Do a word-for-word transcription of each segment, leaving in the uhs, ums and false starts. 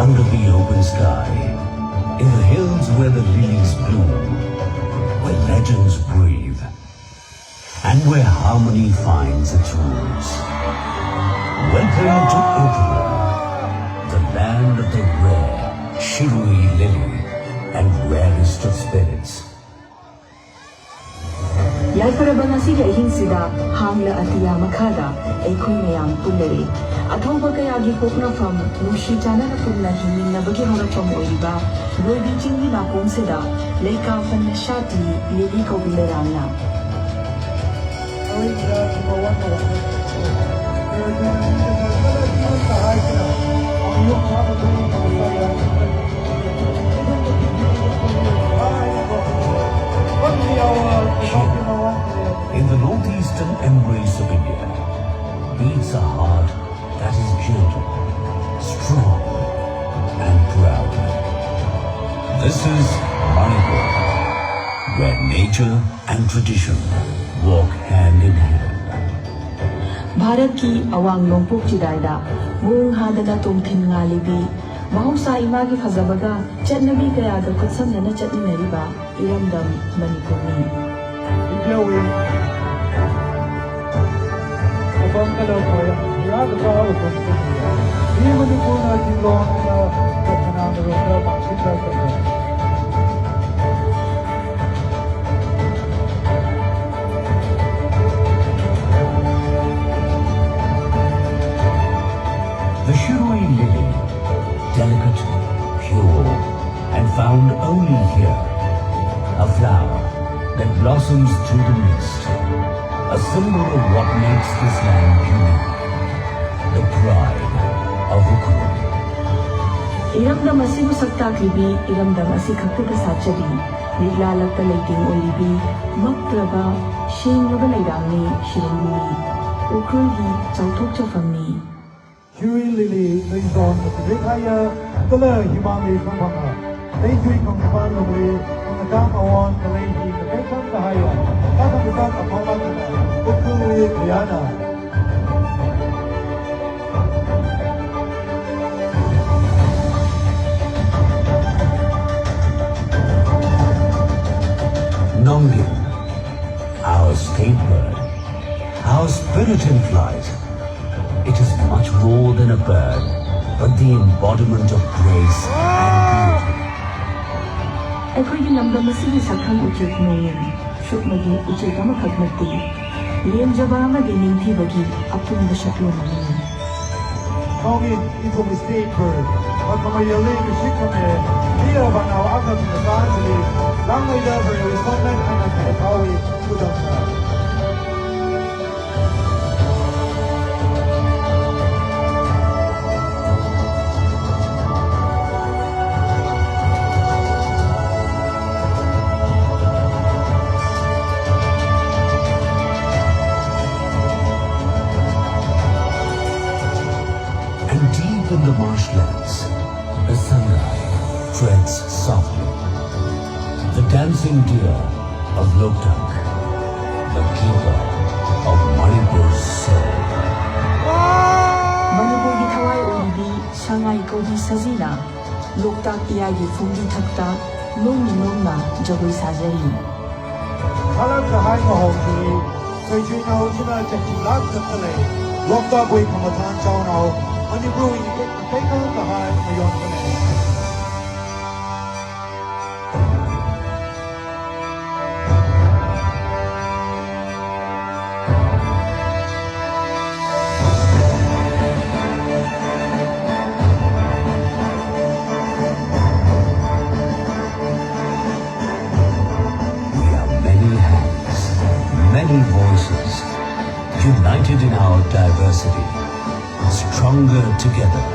Under the open sky, in the hills where the lilies bloom, where legends breathe, and where harmony finds its roots. Welcome to Ukhrul, the land of the rare Shirui lily and rarest of spirits. ꯌꯥꯏꯐꯔꯕ ꯉꯁꯤꯒꯤ ꯑꯍꯤꯡꯁꯤꯗ ꯍꯥꯡꯂ ꯑꯇꯤꯌꯥ ꯃꯈꯥꯗ ꯑꯩꯈꯣꯏ ꯃꯌꯥꯝ ꯄꯨꯜꯂꯔꯦ꯫ ꯑꯊꯧꯕ ꯀꯌꯥꯒꯤ ꯄꯣꯛꯅꯐꯝ, ꯅꯨꯡꯁꯤ ꯆꯥꯟꯅꯅ ꯄꯨꯟꯅ ꯍꯤꯡꯃꯤꯟꯅꯕꯒꯤ ꯍꯧꯔꯛꯐꯝ ꯑꯣꯏꯔꯤꯕ ꯂꯣꯏꯕꯤ ꯆꯤꯡꯒꯤ ꯅꯥꯄꯣꯝꯁꯤꯗ ꯂꯩꯀꯥ ꯍꯣꯡꯅ ꯁꯥꯠꯂꯤ ꯂꯤꯂꯤ ꯀꯧꯕꯤ ꯂꯩꯔꯥꯡꯅ꯫ Here, in the northeastern embrace of India, beats a heart that is gentle, strong, and proud. This is Manipur, where nature and tradition walk hand in hand. ꯚꯥꯔꯠꯀꯤ ꯑꯋꯥꯡ ꯅꯣꯡꯄꯣꯛ ꯆꯤꯗꯥꯏꯗ ꯃꯑꯣꯡ ꯍꯥꯗꯅ ꯇꯣꯡꯊꯤꯟ ꯉꯥꯜꯂꯤꯕꯤ, ꯃꯍꯧꯁꯥ ꯏꯃꯥꯒꯤ ꯐꯖꯕꯒ ꯆꯠꯅꯕꯤ ꯀꯌꯥꯒ ꯈꯨꯠꯁꯝꯅꯅ ꯆꯠꯃꯤꯟꯅꯔꯤꯕ ꯏꯔꯝꯗꯝ ꯃꯅꯤꯄꯨꯔꯅꯤ꯫ ꯏꯟꯗꯤꯌꯥꯋꯤ ꯃꯐꯝ ꯀꯂꯔ ꯈꯣꯏ ꯌꯥꯗ ꯆꯥꯕ ꯐꯪꯗꯦ꯫ ꯃꯤ ꯃꯅꯤꯄꯨꯔꯅ ꯆꯤꯡꯂꯣꯟꯅ ꯀꯠꯊꯅꯥ ꯃꯔꯣꯝꯗ ꯃꯥꯡꯁꯤꯟꯗ ꯆꯠꯂꯦ꯫ The Shirui lily, delicate, pure, and found only here, a flower that blossoms through the mist, a symbol of what makes this land unique, the pride of Ukhrul. ꯏꯔꯝꯗꯝ ꯑꯁꯤꯕꯨ ꯁꯛ ꯇꯥꯛꯂꯤꯕꯤ, ꯏꯔꯝꯗꯝ ꯑꯁꯤ ꯈꯛꯇꯗ ꯁꯥꯠꯆꯕꯤ, ꯂꯤꯛꯂꯥ ꯂꯛꯇ ꯂꯩꯇꯦꯡ ꯑꯣꯏꯔꯤꯕꯤ, ꯃꯛꯇ꯭ꯔꯕ, ꯁꯦꯡꯂꯕ ꯂꯩꯔꯥꯡꯅꯤ ꯁꯤꯔꯣꯏ ꯂꯤꯂꯤ꯫ ꯎꯈ꯭ꯔꯨꯜꯒꯤ ꯆꯥꯎꯊꯣꯛꯆꯐꯝꯅꯤ꯫ Shirui lily, nui zon, rik haya, kala himang li kang banga. Lei tui kang kapan lung li, kang katam awon, kalei hi, kakai kang kahaya. Kakang katam apama kina, Ukhrul li kayana. Nongin, our state bird, our spirit in flight. It is much more than a bird, but the embodiment of grace and beauty. ꯑꯩꯈꯣꯏꯒꯤ ꯂꯝꯗꯝ ꯑꯁꯤꯒꯤ ꯁꯛꯈꯪ ꯎꯆꯦꯛ ꯅꯣꯡꯏꯟ, ꯁꯨꯞꯅꯒꯤ ꯎꯆꯦꯛ ꯑꯃꯈꯛ ꯅꯠꯇꯦ, ꯂꯦꯝꯖꯕ ꯑꯃꯗꯤ ꯅꯤꯡꯊꯤꯕꯒꯤ ꯑꯄꯨꯟꯕ ꯁꯛꯂꯣꯟ ꯑꯃꯅꯤ꯫ Nongin, ithumwui state bird, makhamayali mishik khame, iya banao akam na kanli, langmeida bari wisonmen ana kaya kawi, kudamna. And deep in the marshlands, the sunrise treads softly. The dancing deer of Loktak, the keeper of Manipur's soul. ꯃꯅꯤꯄꯨꯔꯒꯤ ꯊꯋꯥꯏ ꯑꯣꯏꯔꯤꯕꯤ ꯁꯉꯥꯏ ꯀꯧꯕꯤ ꯁꯖꯤꯅ ꯂꯣꯛꯇꯥꯛ ꯏꯌꯥꯏꯒꯤ ꯐꯨꯝꯗꯤ ꯊꯛꯇ ꯅꯣꯡꯃ ꯅꯣꯡꯃ ꯖꯒꯣꯏ ꯁꯥꯖꯔꯤ꯫ ꯁꯥꯂꯥꯛ ꯀꯍꯥꯏ ꯃꯍꯥꯎꯁꯤ ꯁꯣꯏꯆꯨꯏꯅꯥꯎ ꯁꯤꯅ ꯆꯠꯈꯤ ꯂꯥꯛ ꯆꯠꯇ ꯂꯩ꯫ ꯂꯣꯛꯇꯥꯛ ꯋꯦ ꯈꯃꯊꯥꯟ ꯆꯥꯎꯅꯥꯎ ꯃꯅꯤꯄꯨꯔ ꯋꯦ ꯀꯩꯀꯥ ꯀꯍꯥꯏ ꯃꯌꯣꯟ ꯀꯅꯩ꯫ We are many hands, many voices, united in our diversity, stronger together.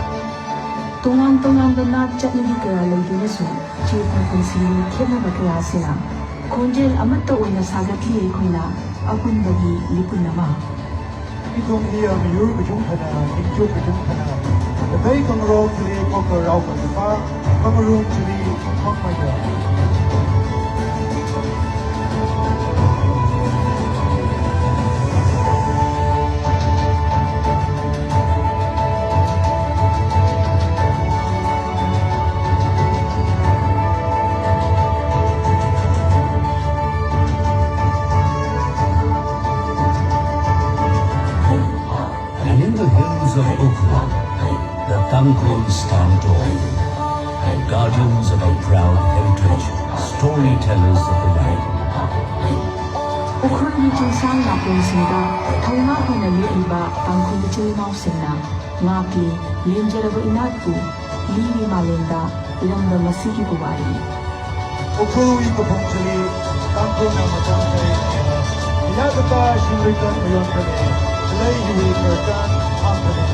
ꯇꯣꯉꯥꯟ ꯇꯣꯉꯥꯟꯕ ꯅꯥꯠ ꯆꯠꯅꯕꯤ ꯀꯌꯥ ꯂꯩꯗꯨꯅꯁꯨ, ꯆꯦꯠꯅ ꯄꯨꯟꯁꯤꯒꯤ ꯈꯦꯠꯅꯕ ꯀꯌꯥꯁꯤꯅ ꯈꯣꯟꯖꯦꯜ ꯑꯃꯠꯇ ꯑꯣꯏꯅ ꯁꯥꯒꯠꯂꯤ ꯑꯩꯈꯣꯏꯅ ꯑꯄꯨꯟꯕꯒꯤ ꯂꯤꯄꯨꯟ ꯑꯃ꯫ ꯏꯊꯨꯝ ꯃꯤꯌꯥꯝ ꯃꯤꯌꯨꯔ ꯀꯆꯨꯝ ꯐꯅ, ꯅꯤꯡꯆꯨꯞ ꯀꯆꯨꯝ ꯐꯅ, ꯀꯗꯩ ꯀꯪꯔꯣꯛ ꯆꯤꯂꯤ ꯀꯣꯛꯀ ꯔꯥꯎ ꯀꯆꯨꯝ ꯐꯥ, ꯀꯪꯔꯨꯝ ꯆꯤꯂꯤ ꯃꯛꯃꯩꯗ꯫ Ukhrul, the Tangkhul stand tall, guardians of our proud heritage, storytellers of the land. Ukhrulwui chingsang naklungsingda thangna hana lepliva Tangkhul ichil inaosingna ngakli, lemjarava inatpu, lili malemda ramda masi kipuvai. Ukhrulwui kaphung chili, Tangkhulna machang khalei, ina kata shimrikhan mayon khalei, lei hiwui khararchan ang khalei.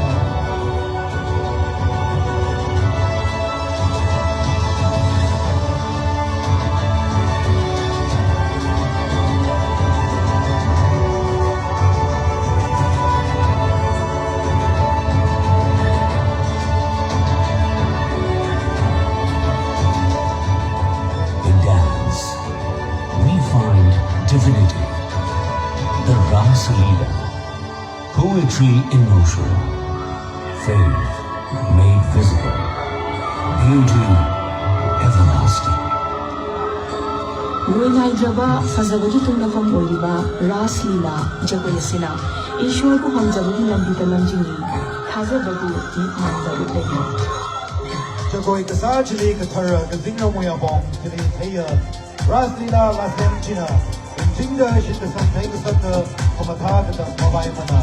In dance, we find divinity. The Ras Leela, poetry in motion, faith made visible, beauty everlasting. Loinaidrava phazavaki tungnafam oiriva Ras Leela jagoi asina Ishwarwui honzavaki lambida lamjingi, thazavaki mitmangda utdalei. Jagoi kasā chili kathara kazingramwui apong chili theiya Ras Leela lasem china, ingjingda shitkasang theikasakta khamathā katam mavaimana.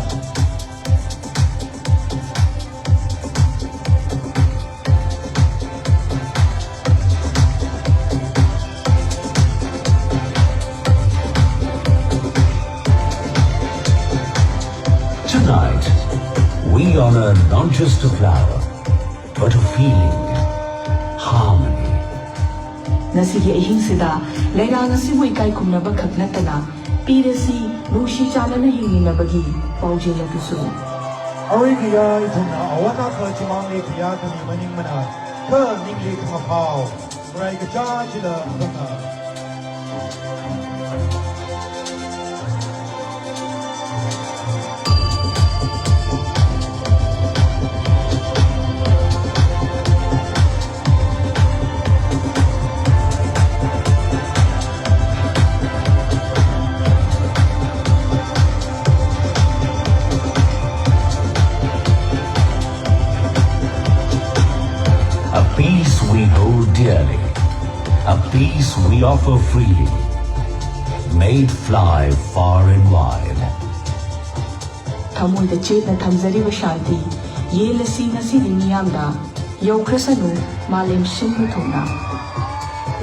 Tonight, we honor not just a flower, but a feeling, harmony. Ngasiki ahingsida, leirang asiwui kaikumnava khak nattana, pirasi, nushi chalana hingminabagi, paujela tusu. Arui kayā ithumna awan akha chimangli kayā khami maningmana, kha ningli khamapao, rai kacha chila khamapao. A peace we hold dearly, a peace we offer freely, may it fly far and wide. Thamoida chetna thamzariva shanti, yelasi ngasili miyamda, yaokharasanu, malem shimkhur thungna.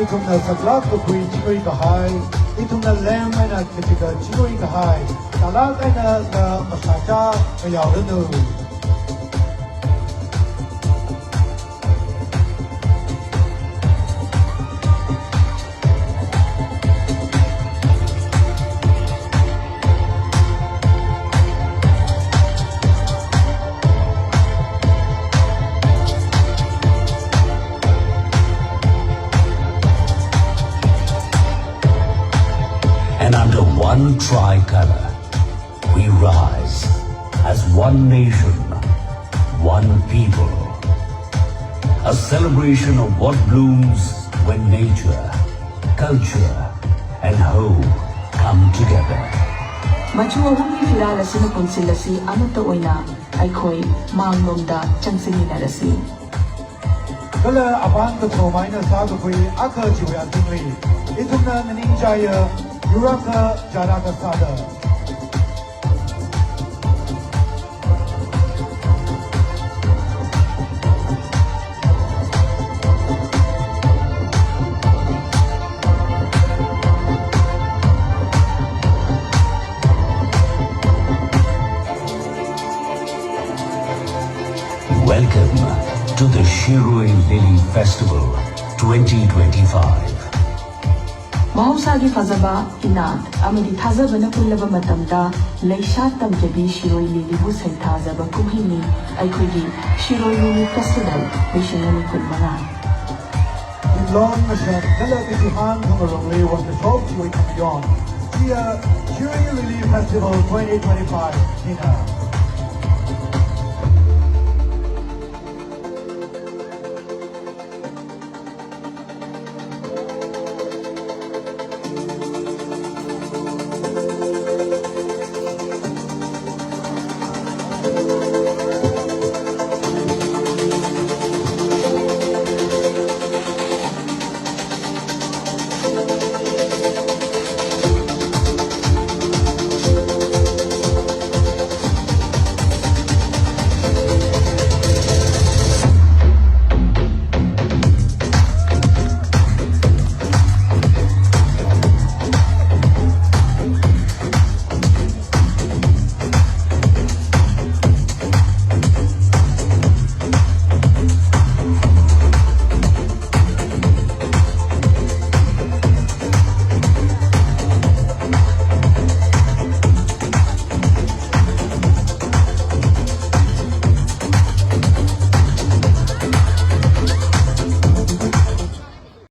Ithumna saklak kakhui chingri kahai, ithumna lem eina kachika chingri kahai, kalak eina la mashāchā kayaoranu. And under one tricolor, we rise as one nation, one people. A celebration of what blooms when nature, culture, and hope come together. Machu ahumwui firal asina council asi amata oina, aikhoi, manglomda changsiminarasi. Kala apāng kathoma eina sākakhui akha chiwui azingli, ithumna nganingchāya, yur akha, jāt akha sāda. Welcome to the Shirui Lily Festival twenty twenty-five. Mahosāki phazava, inat, amadi thazavana pullava matamda, leishat tamkebi Shirui Lily bu seithāzava kumhini, aikhuiki Shirui Lily Festival, wishing ani kun manga. Minglong ngashan kala kachihān khangarongli vākashok chiwui khamayon, chiya Shirui Lily Festival twenty twenty-five hina.